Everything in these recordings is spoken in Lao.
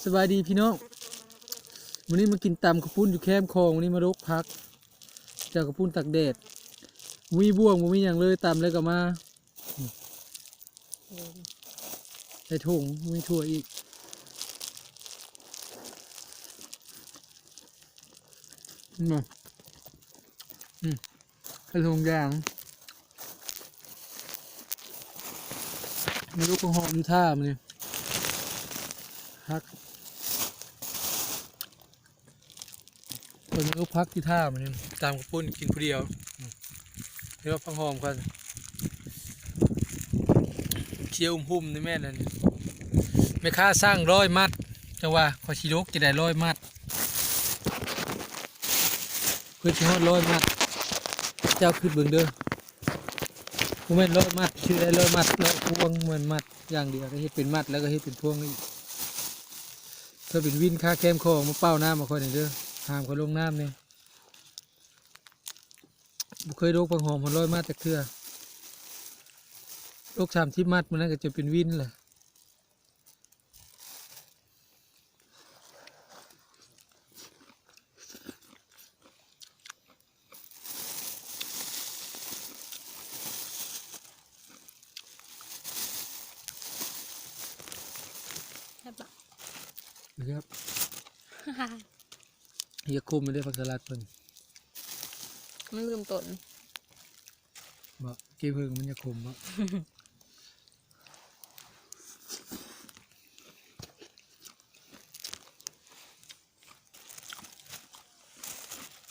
ສະບາຍດີພີ່ນ້ອງ ມື້ນີ້ມາກິນຕຳເຂົ້າປຸ້ນຢູ່ແຄມຂອງ ມື້ນີ້ມາລົກຜັກ ເຈົ້າເຂົ້າປຸ້ນຕາກແດດ ບໍ່ມີບ່ວງ ບໍ່ມີຫຍັງເລີຍ ຕຳແລ້ວກໍມາ ໃສ່ຖົງ ບໍ່ມີຖົງອີກ ເຫັນບໍ່ ອືມ ໃສ່ຖົງຢາງ ມີລູກຜັກຫອມຢູ່ຖ້າມື້ນີ້ ຜັກ ເພິ່ນມີລູກຜັກຢູ່ຖ້າມື້ນີ້ ຕຳເຂົ້າປຸ້ນກິນຜູ້ດຽວ ອືມ ເຮັດວ່າຜັກຫອມກ່ອນ ຂຽວຫຸ້ມໆ ນີ້ແມ່ນອັນ ແມ່ຄ້າສັ່ງຮ້ອຍມັດ ຈັ່ງວ່າຂ້ອຍຊິລົກຈະໄດ້ຮ້ອຍມັດ ເພື່ອຊິຮອດຮ້ອຍມັດ ເຈົ້າຄິດເບິ່ງເດີ ບໍ່ແມ່ນຮ້ອຍມັດ ຊິໄດ້ຮ້ອຍມັດ ຮ້ອຍພວງ ບໍ່ແມ່ນມັດຢ່າງດຽວ ໄດ້ເຮັດເປັນມັດ ແລ້ວກໍເຮັດເປັນພວງອີກ ເພື່ອເປັນວິນຄາແຄມຂອງ ມາເປົ່ານ້ຳໃຫ້ຂ້ອຍແດ່ເດີ ຫ້າມຂ້ອຍລົງນ້ຳແດ່ ບໍ່ເຄີຍລົກຜັກຫອມຮອດຮ້ອຍມັດຈັກເທື່ອ ລົກສາມສິບມັດ ມື້ນັ້ນກໍຈະເປັນວິນແຫຼະ. ແຊບບໍ່? ແຊບ ຢາກຂົມຢູ່ເດ້ ຜັກສະຫຼັດເພິ່ນ ມັນລືມຕົ້ນ ບໍ່ ເກັບເພິ່ງມັນຢາກຂົມບໍ່? ເ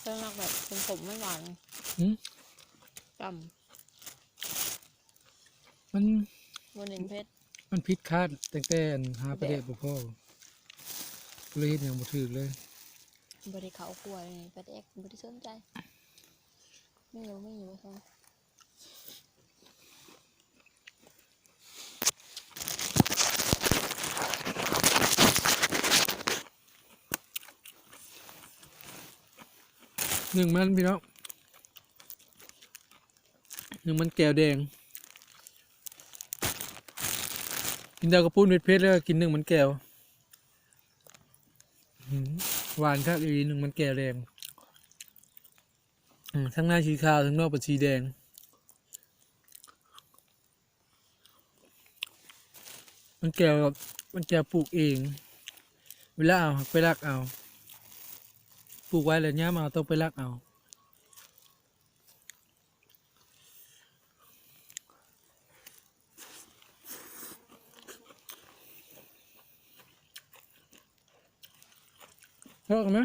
ພິ່ນມັກແບບຂົມໆ ຫວານໆ ຫືມ? ຕຳ ມັນ ບໍ່ເນັ້ນເຜັດ ມັນຜິດຄາດຕັ້ງແຕ່ອັນຫາປາແດກບໍ່ພໍ ກໍເລີຍເຮັດຫຍັງບໍ່ຖືກເລີຍ ບໍ່ໄດ້ເຂົ້າຄົວເລີຍ ປາແດກບໍ່ໄດ້ສົນໃຈ ມີບໍ່ມີບໍ່ຊອງ ໜຶ້ງມັນພີ່ນ້ອງ ໜຶ້ງມັນແກວແດງ ກິນແຕ່ເຂົ້າປຸ້ນເຜັດໆ ແລ້ວກໍກິນໜຶ້ງມັນແກວ ຫືມ ຫວານຄັກອີ່ຫຼີ ໜຶ້ງມັນແກວແດງ ອືມ ທາງໃນສີຂາວ ທາງນອກເປັນສີແດງ. ມັນແກວ ມັນແກວປູກເອງ ເວລາເອົາ ໄປລັກເອົາ ປູກໄວ້ແລ້ວຍາມເອົາ ຕ້ອງໄປລັກເອົາ ເລີກໄໝ?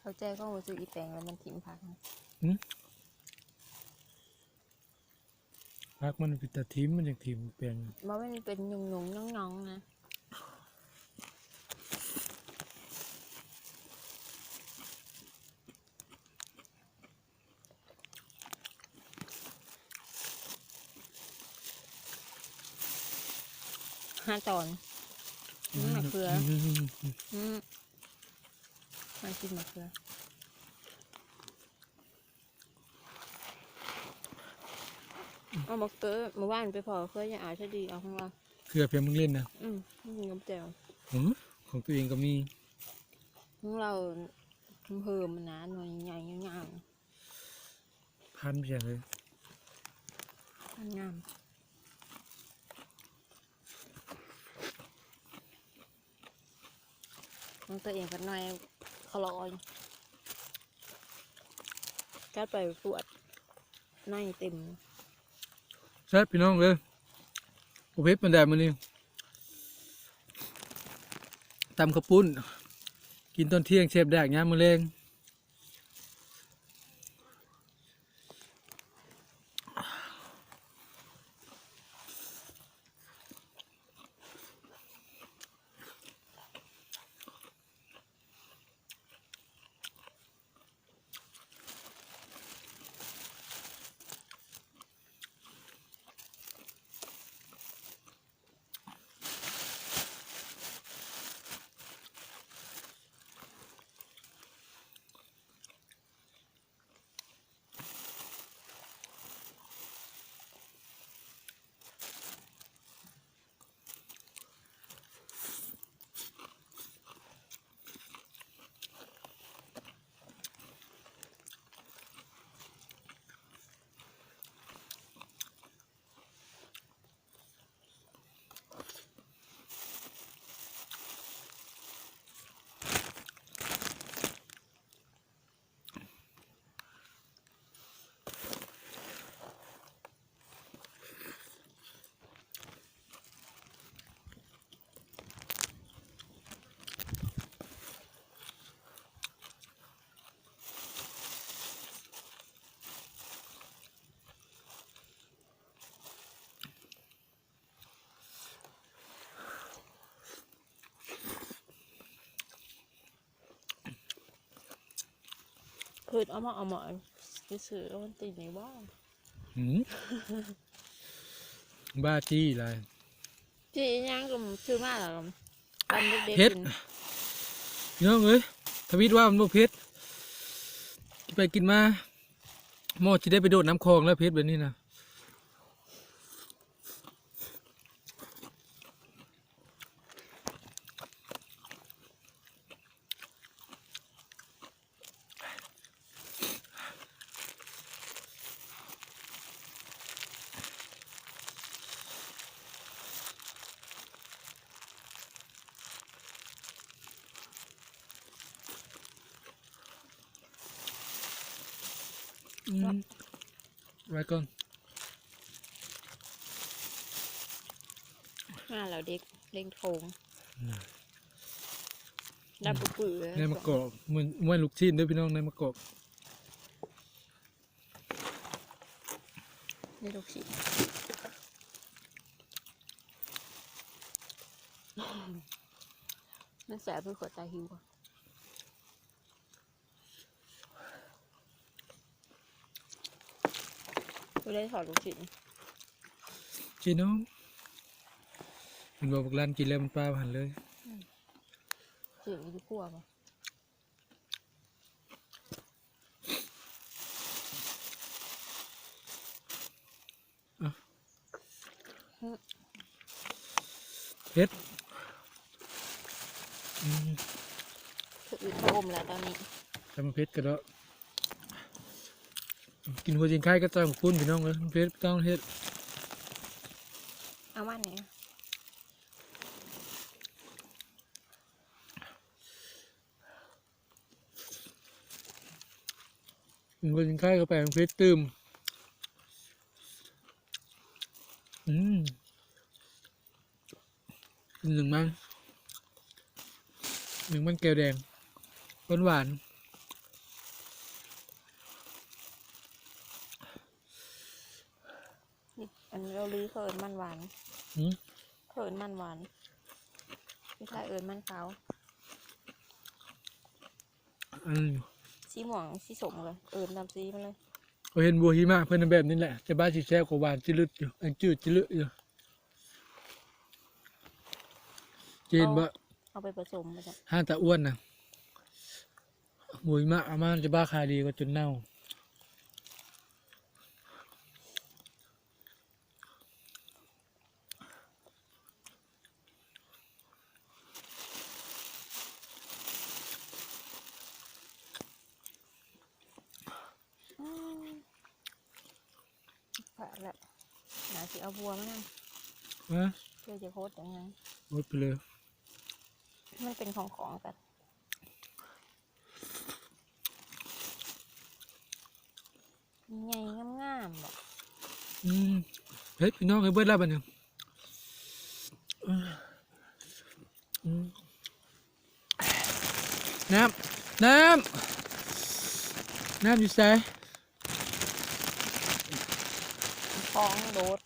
ເຂົ້າໃຈຄວາມຮູ້ສຶກອີແປງແລ້ວມັນຖິ້ມຜັກນະ ຫືມ? ຜັກມັນເປັນຕາຖິ້ມ ມັນຈັ່ງຖິ້ມແປງ ບໍ່ແມ່ນເປັນຫຍຸ້ງໆ ຫຍ້ອງໆ ນະ. ຫ້າຕອນ ອືມ ໝາກເຂືອ ອືມ ອືມ ມາກິນໝາກເຂືອ ເອົາໝາກເຂືອ ມື້ວານໄປພໍ້ເຂືອ ຢ່າອາຍຊະດີ ເອົາຂອງລາວ ເຂືອພຽງມຶງຫຼິ້ນນະ ອືມ ກິນກັບແຈ່ວ ເອີ ຂອງຕົວເອງກໍມີ ຂອງລາວເພີ່ມນະ ໜ່ວຍໃຫຍ່ຍາວໆ ພັນເປັນຫຍັງເລີຍ ພັນງາມ ຂອງຕົວເອງກໍໜ່ວຍຄະລໍ ກັດໄປປວດ ໃນເຕັມ ແຊບພີ່ນ້ອງເອີຍ ບໍ່ເຜັດປານໃດມື້ນີ້ ຕຳເຂົ້າປຸ້ນ ກິນຕອນທ່ຽງ ແຊບດາກຍາມມື້ແລງ. ເພິ່ນເອົາມາ ເອົາມາຊື່ໆ ແລ້ວມັນຕິດນີ້ບໍ່? ຫືມ ບ້າຈີ້ຫຼາຍ. ຈີ້ອີຫຍັງກໍຊື້ມາແລ້ວກໍປັນເດັກໆ ເຜັດ ກິນ. ພີ່ນ້ອງເອີຍ ທຳອິດວ່າມັນບໍ່ເຜັດ ກິນໄປກິນມາ ໝໍຊິໄດ້ໄປໂດດນ້ຳຂອງແລ້ວ ເຜັດແບບນີ້ນະ. ອືມ ໄວ້ກ່ອນ ມາແລ້ວເດັກ ເດັກໂທງ ອືມ ດຳປຶ້ໆ ເລີຍ ໃນມະກອກ ເໝືອນ ເໝືອນລູກຊີ້ນເດີ້ພີ່ນ້ອງ ໃນມະກອກ. ໃນລູກຊີ້ນ ມັນແສບຄືຂ້ອຍຕາຍຫິວ. ຜູ້ໃດທອດລູກຊີ້ນ? ເຈນ້ອງ ເຫັນບໍ່ ບັກລັນກິນແລ້ວມັນປາຫັ້ນເລີຍ. ອືມ ຊື້ຢູ່ຄົວບໍ່? ອ່ະ ເຜັດ ອືມ ສະອືດສະອົມແລ້ວຕອນນີ້ ແຕ່ມັນເຜັດກະເດາະ. ກິນຫົວຊິງໄຄກັບຕຳບັກຫຸ່ງພີ່ນ້ອງເອີຍ ມັນເຜັດ ຕ້ອງເຮັດ. ເອົາມານີ້ ກິນຫົວຊິງໄຄເຂົ້າໄປ ມັນເຜັດຕື່ມ. ອືມ ໜຶ້ງມັນ ໜຶ້ງມັນແກວແດງ ຫວານໆ. ອັນເກົາຫຼີເຂົາເອີ້ນມັນຫວານ. ຫືມ? ເຂົາເອີ້ນມັນຫວານ. ຢູ່ໄທເອີ້ນມັນຂາວ. ອັນ ສີມ່ວງ ສີສົ້ມເລີຍ ເອີ້ນຕາມສີມັນເລີຍ. ຂ້ອຍເຫັນບົວຫິມະເພິ່ນນະແບບນີ້ແຫຼະ ຈະບ້າຊິແຊບກວ່າ ຫວານຈິລຶດຢູ່ ອັນຈືດຈິລຶດຢູ່. ເຈນບໍ່? ເອົາ ເອົາໄປປະສົມວ່າຊັ້ນ. ຫາຕາອ້ວນນະ ໂອ້ຍ ມາ ເອົາມາຈະບ້າຂາຍດີກວ່າຈົນເນົ່າ. ອືມ ແລ້ວໜ້າຊິເອົາບົວມານຳ. ຮະ? ເພື່ອຈະໂຄດຫຍັງ ໂຄດໄປເລີຍ. ມັນເປັນຂອງໆ ກັນ ໃຫຍ່ງາມໆ ບໍ່? ອືມ ເຮີ້ຍ ພີ່ນ້ອງເອີຍ ເບິດແລ້ວບັດນີ້. ອືມ ນ້ຳ ນ້ຳ ນ້ຳຢູ່ໃສ? ທ້ອງໂດດ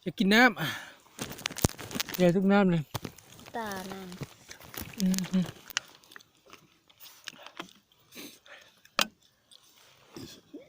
ຢາກກິນນ້ຳ ຢາກທຸກນ້ຳເລີຍ ຕານ້ຳ. ອືມ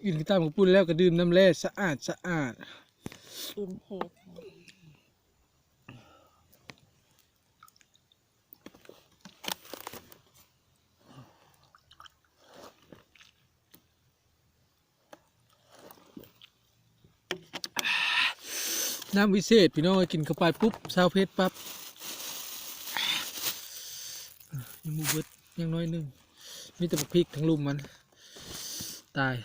ກິນກະຕຳກະປຸ້ນແລ້ວກະດື່ມນ້ຳແລ່ສະອາດສະອາດ. ກິນເຫັດ. ນ້ຳວິເສດພີ່ນ້ອງເອີຍ ກິນເຂົ້າໄປປຸບ ເຊົາເຜັດປັບ. ຍັງບໍ່ເບິດ ຍັງໜ້ອຍໜຶ່ງ ມີແຕ່ບັກພິກທັງລຸ່ມມັນ ຕາຍ.